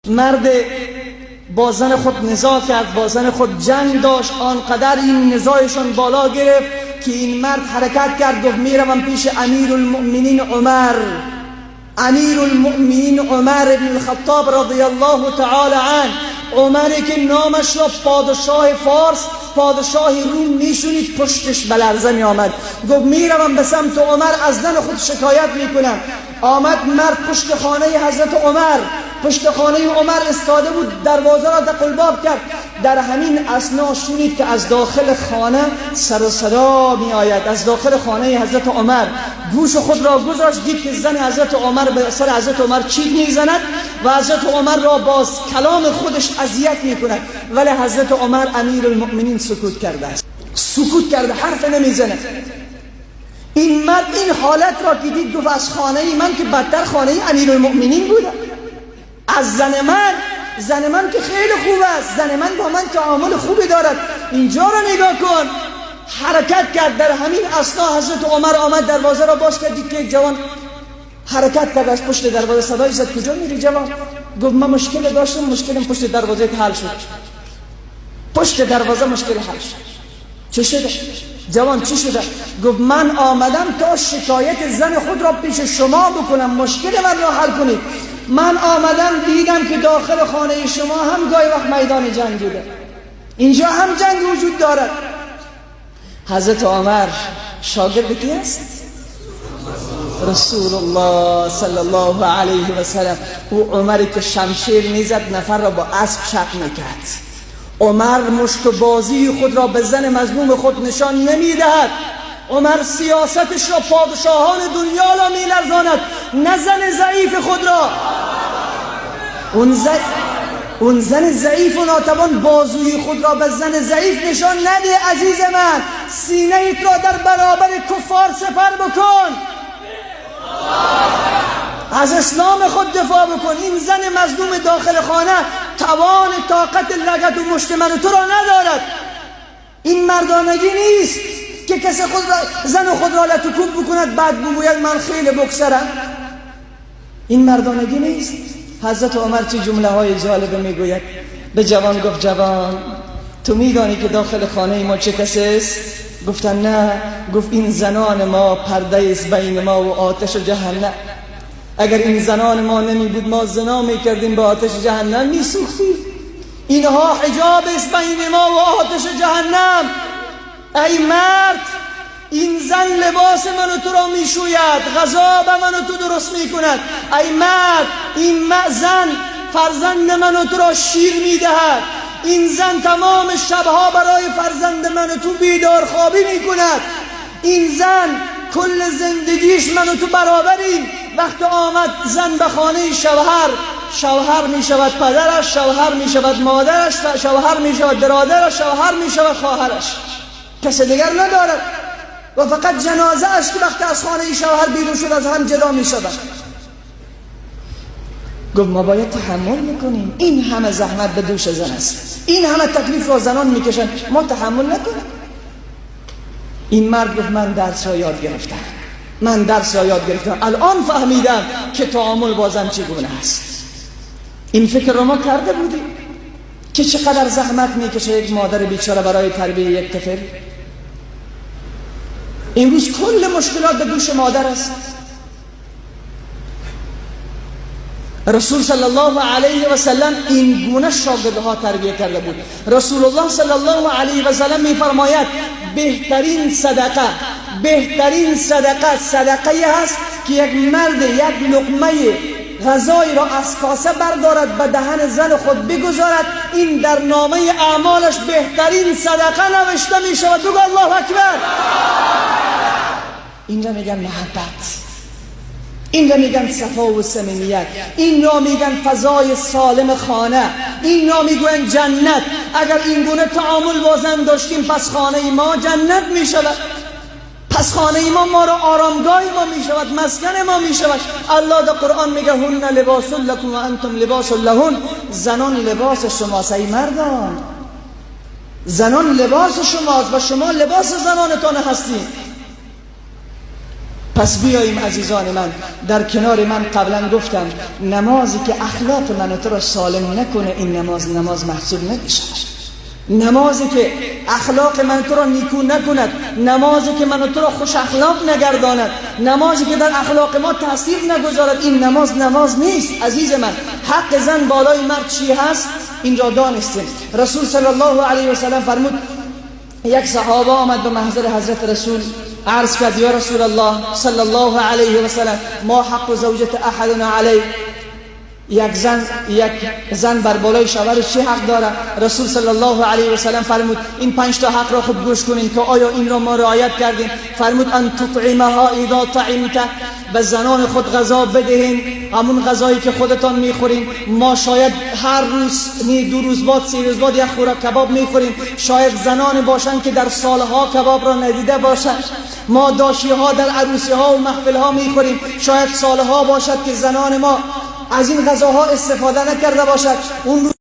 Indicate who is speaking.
Speaker 1: مرد با زن خود نزاع کرد، با زن خود جنگ داشت، آنقدر این نزاعشان بالا گرفت که این مرد حرکت کرد، گفت میروم پیش امیرالمؤمنین عمر. امیرالمؤمنین عمر بن الخطاب رضی الله تعالی عنه، عمری که نامش را پادشاه فارس، پادشاه روم میشونید، پشتش به لرزه می آمد. گفت میروم به سمت عمر، از زن خود شکایت میکنم. آمد مرد پشت خانه حضرت عمر، پشت خانه عمر استاده بود، دروازه را دق الباب کرد. در همین اثنا شنید که از داخل خانه سر و صدا می آید، از داخل خانه حضرت عمر. گوش خود را گذاشت، دید که زن حضرت عمر به سر حضرت عمر چیت میزند و حضرت عمر را باز کلام خودش اذیت میکند. ولی حضرت عمر امیرالمؤمنین سکوت کرده است، سکوت کرده، حرف نمیزند. این مرد این حالت را که دید گفت از خانه من که بدتر خانه امیرالمؤمنین بوده، از زن من، زن من که خیلی خوب است، زن من با من تعامل خوبی دارد، اینجا را نگاه کن. حرکت کرد. در همین اثنا حضرت عمر آمد، دروازه را باز کرد، دید که یک جوان حرکت کرد از پشت دروازه. صدای زد کجا میری جوان؟ گفت من مشکل داشتم، مشکلم پشت دروازه حل شد، پشت دروازه مشکل حل شد. چه شده جوان؟ چی شده؟ گفت من آمدم تا شکایت زن خود را پیش شما بکنم، مشکل من را حل کنید. من آمدم دیدم که داخل خانه شما هم گاهی وقت میدان جنگ بوده، اینجا هم جنگ وجود دارد. حضرت عمر شاگرد کی است؟ رسول الله صلی الله علیه و سلم. او عمری که شمشیر میزد نفر را با اسب شق میکرد. عمر مشت و بازی خود را به زن مظلوم خود نشان نمیدهد. عمر سیاستش را پادشاهان دنیا را میلرزاند، نه زن ضعیف خود را. اون زن ضعیف و ناتوان بازوی خود را به زن ضعیف نشان نده. عزیز من، سینه ایت را در برابر کفار سپر بکن، از اسلام خود دفاع بکن. این زن مظلوم داخل خانه توان طاقت لگد و مشت من و تو را ندارد. این مردانگی نیست که کسی خود را، زن خود را لت و کوب بکند، بعد بگوید من خیلی بکسرم. این مردانگی نیست. حضرت عمر چه جمله های جالب میگوید. به جوان گفت جوان، تو میدانی که داخل خانه ما چه کسی است؟ گفتن نه. گفت این زنان ما پرده است بین ما و آتش جهنم. اگر این زنان ما نمی بود ما زنا می کردیم، به آتش جهنم می سوختیم. اینها حجاب است بین ما و آتش جهنم. ای مرد، این زن لباس من و تو را می شوید، غذا به من و تو درست می کند. ای مرد، این زن فرزند من و تو را شیر می دهد. این زن تمام شبها برای فرزند من و تو بیدار خوابی می کند. این زن کل زندگیش من و تو برابریم. وقت آمد زن به خانه شوهر، شوهر می شود پدرش، شوهر می شود مادرش، شوهر می شود برادرش، شوهر می شود خواهرش، کس دیگر ندارد. و فقط جنازه اش که وقتی از خانه شوهر بیرون شد از هم جدا می شود. گفت ما باید تحمل میکنیم، این همه زحمت به دوش زن است، این همه تکلیف را زنان میکشند، ما تحمل نکنیم. این مرد گفت من درس را یاد گرفتم، من درس را یاد گرفتم، الان فهمیدم که تعامل با زن چگونه است. این فکر را ما کرده بودیم که چقدر زحمت میکشه یک مادر بیچاره برای تربیه یک طفل. امروز کل مشکلات به دوش مادر است. رسول صلی الله علیه و سلم این گونه شاگردها تربیه کرده بود. رسول الله صلی الله علیه و سلم میفرماید بهترین صدقه، بهترین صدقه صدقه هست که یک مرد یک لقمه غذایی را از کاسه بردارد به دهن زن خود بگذارد، این در نامه اعمالش بهترین صدقه نوشته می شود. بگو الله اکبر. این را میگن محبت، این را میگن صفا و صمیمیت، این را میگن فضای سالم خانه، این را میگن جنت. اگر این گونه تعامل با زن داشتیم پس خانه ما جنت می شود، پس خانه ما ما را آرامگاه ما می شود، مسکن ما می شود. الله در قرآن میگه هن لباس لکم و انتم لباس لهن. زنان لباس شماست ای مردان، زنان لباس شماست و شما لباس زنانتان هستید. پس بیاییم عزیزان من، در کنار من قبلا گفتم، نمازی که اخلاق من و تو را سالم نکنه، این نماز نماز محسوب نمیشه. نمازی که اخلاق من تو را نیکو نکند، نمازی که من تو را خوش اخلاق نگرداند، نمازی که در اخلاق ما تاثیر نگذارد، این نماز نماز نیست. عزیز من، حق زن بالای مرد چی هست؟ اینجا دانستیم. رسول صلی الله علیه و سلم فرمود، یک صحابه آمد به محضر حضرت رسول، عرض کرد: یا رسول الله صلی الله علیه و سلم، ما حق زوجة احدنا علیه؟ یک زن بر بالای شوهرش چه حق داره؟ رسول صلی الله علیه و سلم فرمود، این پنج تا حق را خوب گوش کنین که آیا این را ما رعایت کردیم. فرمود: ان تطعمها اذا طعمت. به زنان خود غذا بدهین، همون غذایی که خودتان میخورین. ما شاید هر روز نی، 2 روز بعد، 3 روز بعد یک خوراک کباب میخوریم. شاید زنان باشند که در سالها کباب را ندیده باشند. ما داشی ها در عروسی ها و محفل ها میخوریم. شاید سالها باشد که زنان ما از این غذاها استفاده نکرده باشد. اون روز